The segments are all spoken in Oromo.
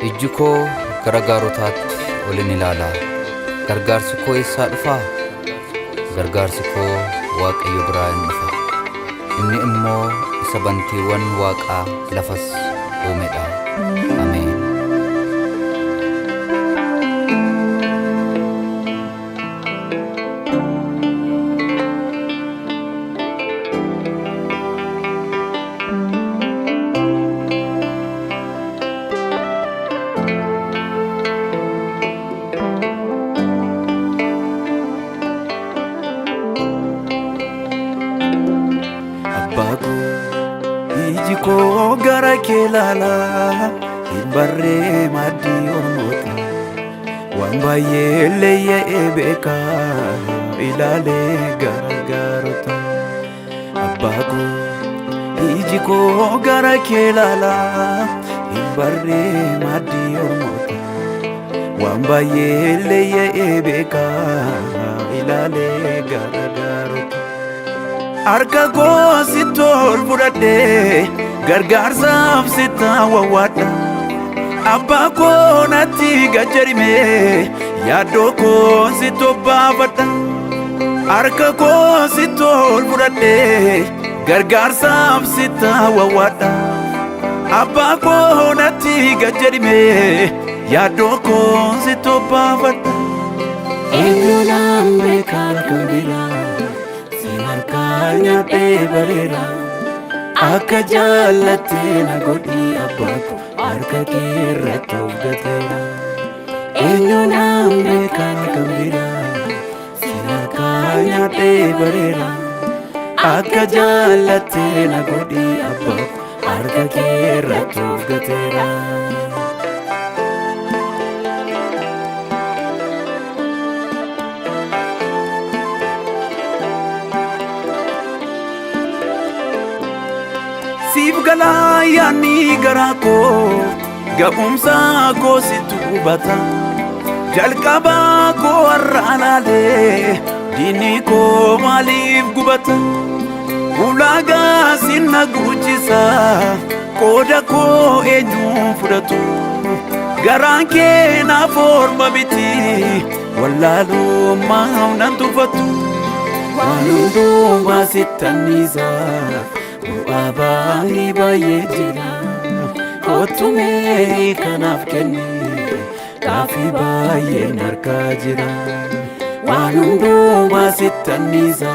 Ijji koo gara gaarotaatti ol in ilaala. Gargaarsi koo eessaa dhufaa? Gargaarsi koo Waaqayyo biraa in dhufa. Inni immoo isa bantiiwwan waaqaa lafas uume dha. Ameen. Abbaa koo iji koo gara kee ilaala hin barree maaddii ormoota waan baay'ee leeyya'ee beeka ilaalee gara gaarota. Abbaa koo iji koo gara kee ilaala hin barree maaddii ormoota waan baay'ee leeyya'ee beeka ilaalee gara gaarota. Harka koo sitti ol fudhadhee gargaarsaaf sitti wawwaadha. Abbaa koo natti gajjarime yaaddoo koo sitti obbaafadha. Harka koo sitti ol fudhadhee gargaarsaaf sitti wawwaadha. Abbaa koo natti gajjarime yaaddoo koo sitti obbaafadha. Eenyu naan beekaa kan biraa si harkaa nyaadhee bareera akka jaallattee na godhi abbaa koo harka kee irratti of gateera. Eenyu naan beekaa kan biraa si harkaa nyaadhee bareera akka jaallattee na godhi abbaa koo harka kee irratti of gateera. Siif galaa yaadni garaa koo ga'umsa koo situ hubata. Jalqabaa koo har'a laalee diinni koo maaliif gubata? Ulaagaa sinna guuchisa qooda koo eenyu fudhatu? Garaan kee naaf orma miti wallaalummaa nan tuffatu. Waan hundumaa sitti anniisa bu'aa baay'ee baay'ee jira. Kottu mee kanaaf kenni gaaffii baay'een harkaa jira. Waan hundumaa sitti anniisa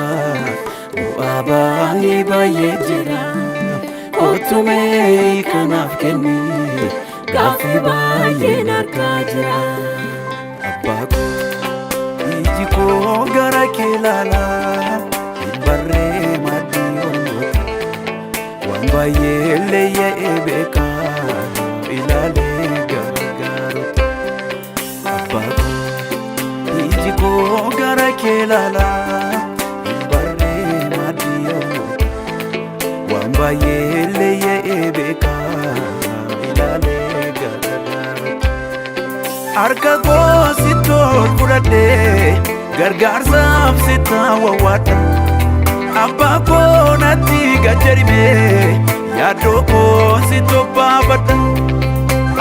bu'aa baay'ee baay'ee jira. Kottu mee kanaaf kenni gaaffii baay'een harkaa jira. Abbaa koo iji koo gara kee ilaala hin barree maaddii ormoota waan baay'ee leeyya'ee beeka ilaalee gara gaarota. Abbaa koo iji koo gara kee ilaala hin barree maaddii ormoota waan baay'ee leeyya'ee beeka ilaalee gara gaarota. Harka koo sitti ol fudhadhee gargaarsaaf sitti wawwaadha. Abbaa koo natti gajjarime yaaddoo koo sitti obbaafadha.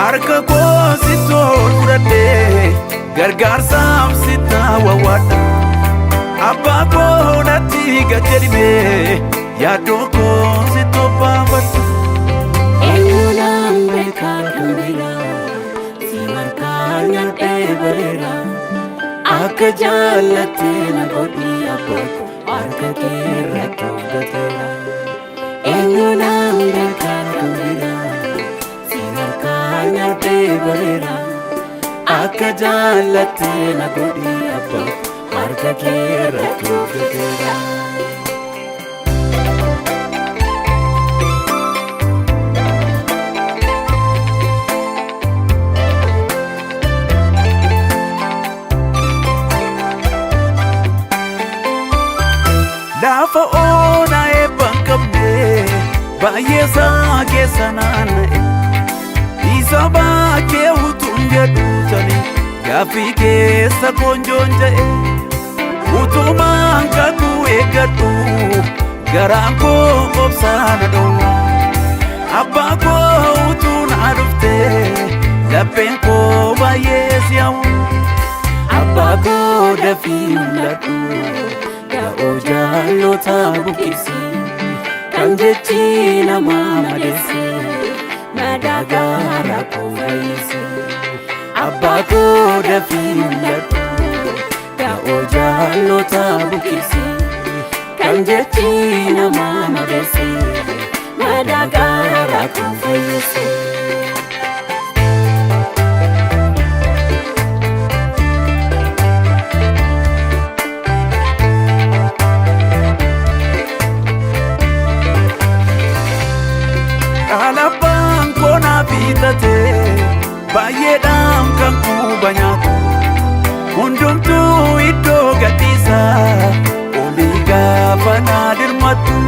Harka koo sitti ol fudhadhee gargaarsaaf sitti wawwaadha. Abbaa koo natti gajjarime yaaddoo koo sitti obbaafadha. Eenyu naan beekaa kan biraa si harkaa nyaadhee bareera akka jaallattee na godhi abbaa koo harka kee irratti of gateera. Eenyu naan beekaa kan biraa si harkaa nyaadhee bareera akka jaallattee na godhi abbaa koo harka kee irratti of gateera. Lafa onaa eebba hin qabne baay'ee isaa keessa naanna'e. Isa baakee utuun jedhu tani gaaffii keessa koonjoon ja'e. Utumaan kakuu eeggadhu garaan koo obsaa na dhowwa. Abbaa koo utuu na dhufte Lapheen koo baay'ee si hawwa. Abbaa koo dafii mul'adhu, da'oo jaallotaa buqqisi, kan jechi namaa madeesse, madaa garaa koo fayyisi. Abbaa koo dafii mul'adhu, da'oo jaallotaa buqqisi, kan jechi namaa madeesse, madaa garaa koo fayyisi. Alabbaan koo naa bitate, baay'eedhaan kan quba nyaatu. Hundumtuu iddoo gadhiisa olii gaafa naa dirmattu.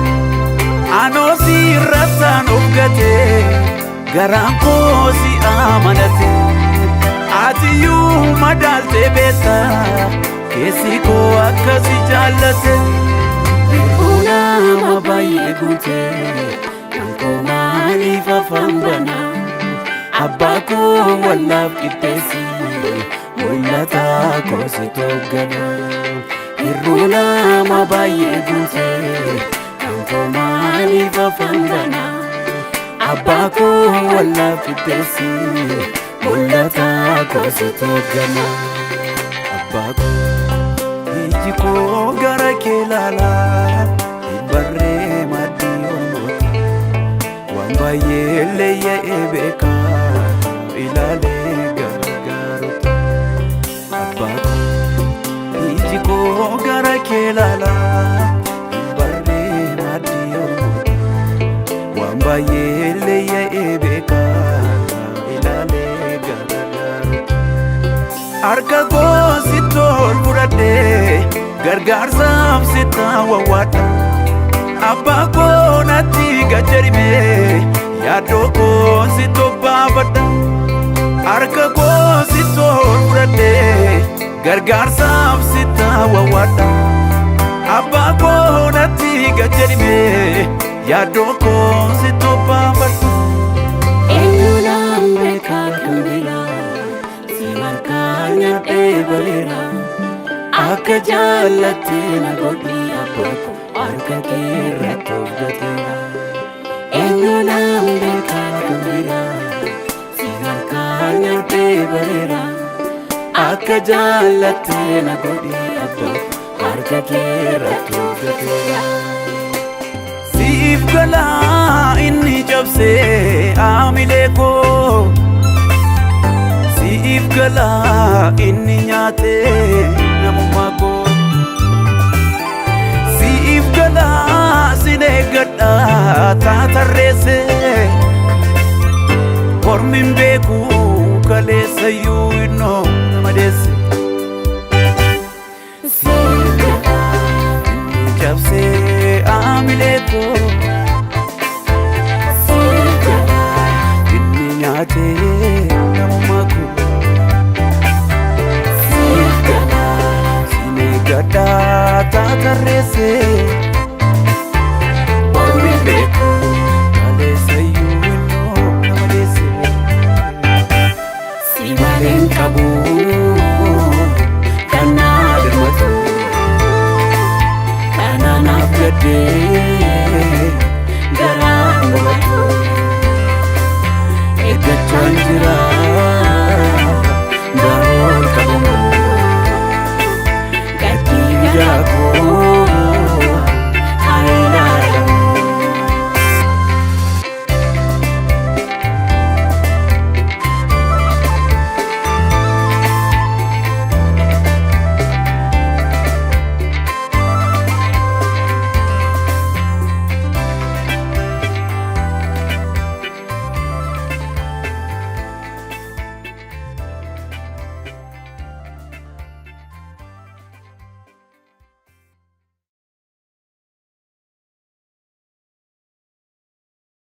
Anoo si irrattaan of gate, garaan koo si amanate. Atiyyuu madaaltee beekta, keessi koo akkasi jaallate. Hir'uu nama baay'ee guute, kan koo maaliif afaan bana? Abbaa koo wallaaf qixxeessi, mul'ata koo si tooggana. Hir'uu nama baay'ee guute, kan koo maaliif afaan bana? Abbaa koo wallaaf qixxeessi, mul'ata koo si tooggana. Abbaa koo, iji koo gara kee ilaalaa, hin barree maddii ormoota. Waan baay'ee leeyya'ee beekaa, ilaalee gargaarota. Abbaa koo, iji koo gara kee ilaalaa, hin barree maddii ormoota. Waan baay'ee leeyya'ee beekaa, ilaalee gargaarota. Harka koo sitti ol fudhadhee, gargaarsaaf sitti wawwaadha. Abbaa koo, natti gajjarime, yaaddoo koo sitti obbaafadha. Harka koo sitti ol fudhadhee, gargaarsaaf sitti wawwaadha. Abbaa koo, natti gajjarime, yaaddoo koo sitti obbaafadha. Eenyu naan beekaa kan biraa? Si harkaa nyaadhee bareera. Akka jaallattee na godhi, abbaa koo, harka kee irratti of gateera. Eenyu naan beekaa kan biraa? Si harkaa nyaadhee bareera. Akka jaallattee na godhi, abbaa koo, harka kee irratti of gateera. Siif galaa inni cabsee aamilee koo. Siif galaa inni nyaatee namummaa koo. Siif galaa sin eeggadha taatarreessee. Ormi hin beeku kaleessayyuu.